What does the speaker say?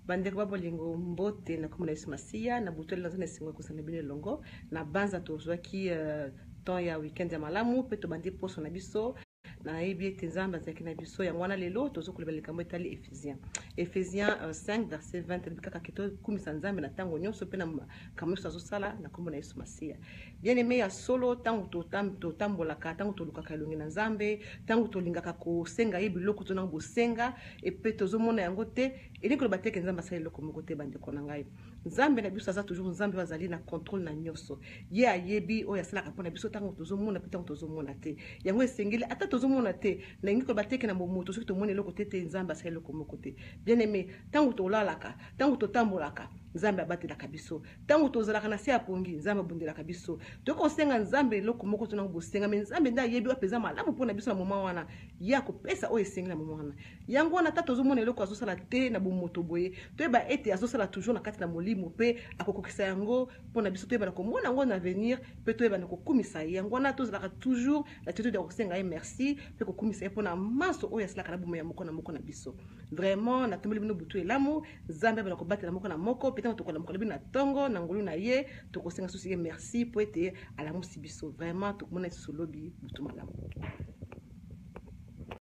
Bandeko ba bolingo, mbote na kombo na Yesu Masiya. Na butu naza na esengo ya kozala na bino elongo. Na banza tozwaki temps ya weekend ya malamu mpe tobandi poso na biso. Nayebi ete Nzambe azalaki na biso, yango wana lelo tozokoloba likambo etali Ephésiens. Ephésiens 5 verset 20 elobi kaka ke tokumisa Nzambe na ntango nyonso mpe na makambo nyonso azosala na kombo na Yesu Masiya. Bien aimé, ya solo, ntango totambolaka, ntango tolukaka elongi na Nzambe, ntango tolingaka kosenga ye biloko tona bosenga epe tozomona yango te, elingi koloba te ke Nzambe asali eloko moko te. Bandeko na ngai, Nzambe na biso aza toujours Nzambe oyo azali na contrôle na nyonso. Ye ayebi oyo asalaka mpona biso ntango tozomona mpe ntango tozomona te. Yango esengeli, ata tozomona te, nalingi koloba te ke na bomoto soki tomoni eloko te te Nzambe asali eloko moko te. Bien aimé, ntango tolalaka, ntango totambolaka, Nzambe abatelaka biso. Ntango tozalaka na se ya pongi, Nzambe abundelaka biso. Tokoki kosenga Nzambe eloko moko tona bosenga, me Nzambe nde ayebi oyo mpenza malamu mpona biso na moma wana. Ye akopesa oyo esengeli na moma wana. Yango wana, ata tozomona eloko azosala te na bomoto boye, toyeba ete azosala toujours na kati na molimo mpe akokokisa yango mpona biso. Toyeba na komona yango na avenir mpe toyeba na kokumisa ye. Yango wana tozalaka toujours na attitude ya kosenga ye merci mpe kokumisa ye mpona manso oyo asalaka na bomoi ya moko na moko na biso. Vraiment, natombeli bino butu elamu. Nzambe abana kobatela moko na moko mpe ntango tokola mokolo bino na ntongo na ngolu na ye, tokosenga susu ye merci mpo ete alamusi biso. Vraiment, tokomona lisusu lobi. Butu malamu.